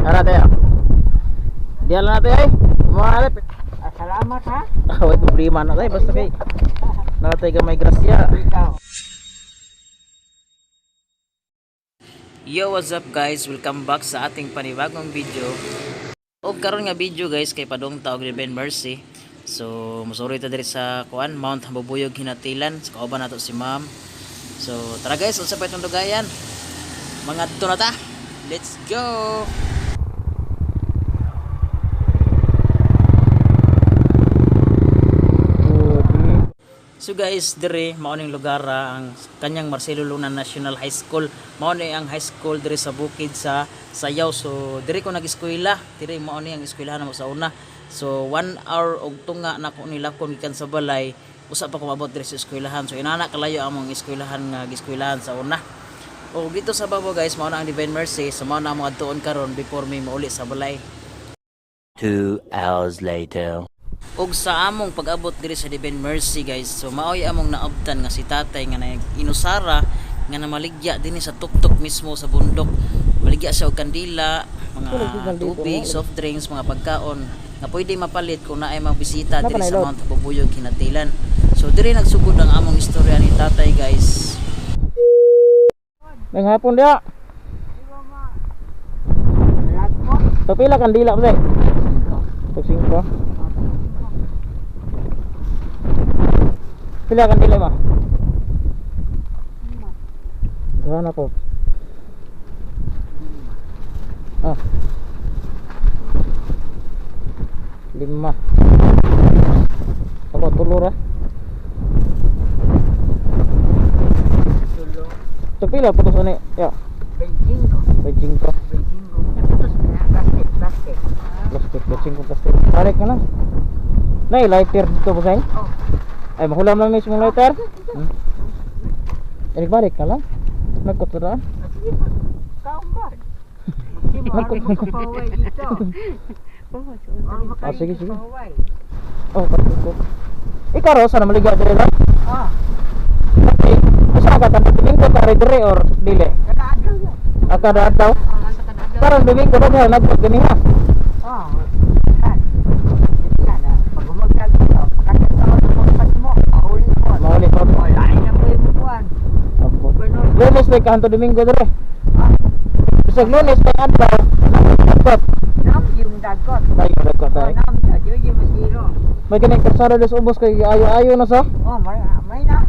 Tara tayo. Diyan lang natin ay. Mga Ah, salamat ha. Ah, way problema na tayo basta kay natay ka may grasya. Ikaw. Yo, what's up guys? Welcome back sa ating panibagong video. Og karon nga video guys kay padung taog ni Ben Mercy. So, musuri ta diri sa kuan Mount Hambubuyog Hinatilan. Sa kauban nato si Ma'am. So, tara guys, unsa pa itong dugayan? Mangadto na ta. Let's go. So guys, dire mao ning lugar ang kanyang Marcelo Luna National High School. Mao ni ang high school dire sa bukid sa Sayaw. So dire ko nag-eskwela, dire mao ni ang eskwelahan namo sa una. So 1 hour og tunga na ko nilakon gikan sa balay, usa pa ko maabot dire sa eskwelahan. So inana kalayo among eskwelahan nga giskwelahan sa una. O dito sa babo guys, mao na ang Divine Mercy. So mao na among adtuon karon before mi mauli sa balay. 2 hours later. Ug sa among pag-abot diri sa Divine Mercy guys, so maoy among naabtan nga si tatay nga inusara nga namaligya dinhi sa tuktok mismo sa bundok. Maligya siya og kandila, mga tubig, soft drinks, mga pagkaon nga pwede mapalit kung naay mga bisita diri sa Mount Habubuyog Hinatilan. So diri nagsugod ang among istorya ni tatay guys. Nanghapon dia. Lagpo. Pila kandila ba? Tag 5. Pila kandila mo? Duha na po. Ah. Lima. Ako tulo ra. Tulo. So pila po to ni? Ya, 25. 25. 25. Plastic, plastic. Plastic, 25 plastic. Balik na lang. Nay, lighter dito ba sa'yo? Oh. Ay, mahulam lang mismo lighter. Eh, balik na lang. Nagkutura. Ah, sige pa. Kaon ba? Hindi mo alam magpapaway dito. Or Ah, sige, sige. makapahuway. Oh, pagkuko. Ikaw ro, sana maligya dire lang. Ah, Okay. Usa ka tanong Domingo ka rin dire or dili? kada adlaw yun. Ah, kada adlaw. Ah, sa kada adlaw. Karon Domingo daghan nagpag ganiha. Oh, yan. Yan na. Pag humagtag dito, pakatag ako ng pagpag mo, mahuli ko. Mahuli ko. Oh, lain na mo yung buwan. Opo. Ganun. Lunes may kahanto Domingo dire. Ah, Bisag Lunes may adlaw. Nagpag. nam yung dagot. Tayo nagpag Oh, tayo. nam siya. Diyo yung masiro. May kanang kalsada des ubos kay ayo-ayo na sa. Oh, may na. May na.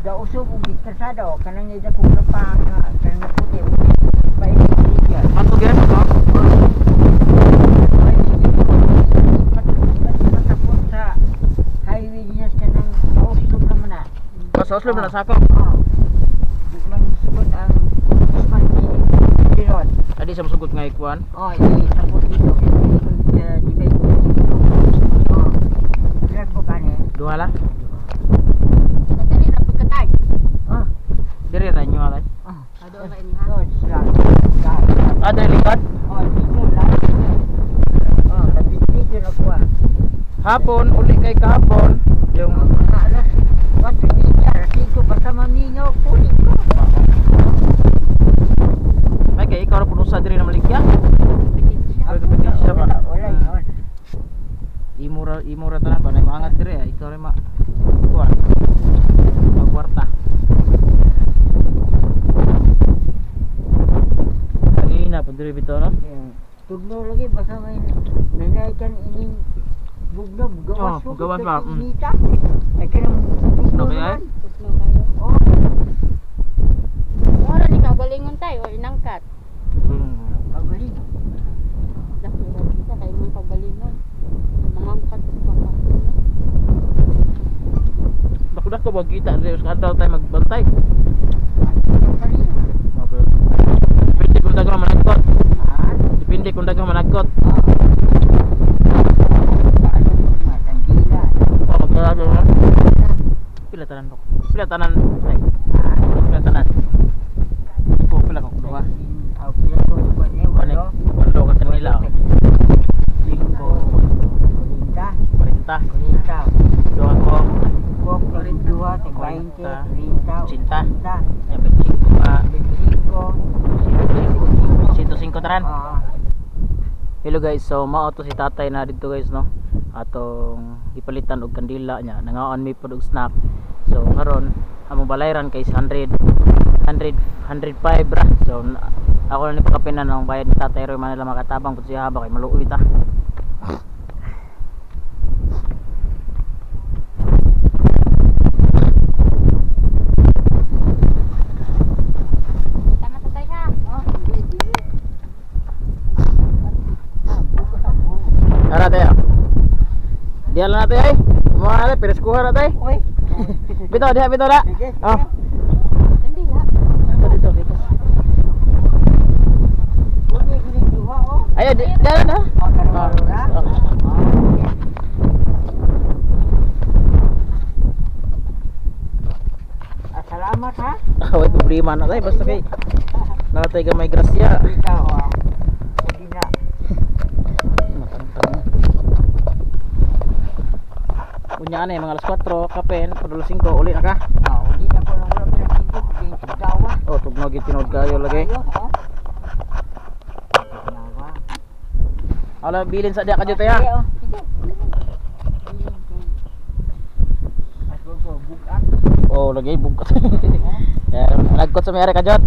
Da usog og kalsada oh, kanang ida kong pa kanang puti. Pa iya. Ato gyud no. Ay, Matapos sa highway niya kanang usog naman na. Sa Oslo na sakop. Oh. Di man sugot ang Usman Piron. Adi sa musugot nga ikuan. Oh, isabot dito. Di ba? Oh. Bilang ko kani? Duha lang. Dali na pagkatay. Ah. Dire ra nyo alay. Ah. Ado ba ini ha? Oh, sila. Ah, dire likod. Oh, dito lang. Oh, dito na kuha. Hapon uli kay kahapon yung Mga alas 4:30, alas 5, basta mamingaw, kunin ko. May kay ikaw ra puno sa dire na maligya. Wala, wala yun. Imura imura tanan ba na maangat dire ah. Ikaw ra ma kuan. Magkwarta. Kanina po dire bitaw no. Tugno lagi, basta may nanaykan ining bugno, gawas Oh, gawas ba. Inita. Ay, kanang Bugno kaya, eh? Putlo kayo. Oh, Mura ni kagalingon tayo or inangkat. Kagaling. Dako ra kita kay mga kagalingon. Mangangkat pa ka. Dako-dako ba kita dire sa adlaw tayo magbantay. Kagaling. Depende kung daghang managkot. Ah, Depende kung daghang managkot. ah. Paano mga kandila? Oh, magdala na. Pila tanan ko. Pila tanan. Ay, Ah, pila tanan. Ko pila ko duha. Ah, pila ko, kuwan eh, Walo. walo. Walo ka kanila. Linggo. Kurinta. 40. Kurinta. Duha ko. Kuwak, duha, tag 20, 30, Cinta. 80, Ya, 25 pa. 25, tanan. Oo. Hello guys, so mao to si tatay na dito guys no. Atong gipalitan og kandila niya, nangaon mi pod og snack. So karon among balayran kay 100 100 105 ra. So ako na ni pakapinan ang bayad ni Tatay Roy Manila, makatabang pud siya haba kay maluoy ta. Tama tatay ha. Oh. Ara tayo. Diyan lang natin ay. Mga na pireskuhan na tay. Uy. Bitaw diha, bitaw na. Sige, sige. Oh. Kandila. Dito dito dito. Huwag may giling duha, oh. Ayo, diyan na. Oh, karon na. Oh. Oh, Ah, salamat ha. Ah, way problema na tay, basta kay nakatay ka may grasya. Ikaw, ah. Hindi na. Matangtang. Unya na eh, mga alas 4, kapen, pag alas 5, uli na ka. Ah, hindi na ko nang wala pa ng tingog. Hindi tugnawa. Oh, tugnaw gid tinuod kayo lagi. Ayo, oh. Tugnawa. Ala bilin sa diya ka dito ya. Sige, oh. Sige. As ko bugat. Oh, lagi bugkat. Ya, nagkot sa may ari ka jot.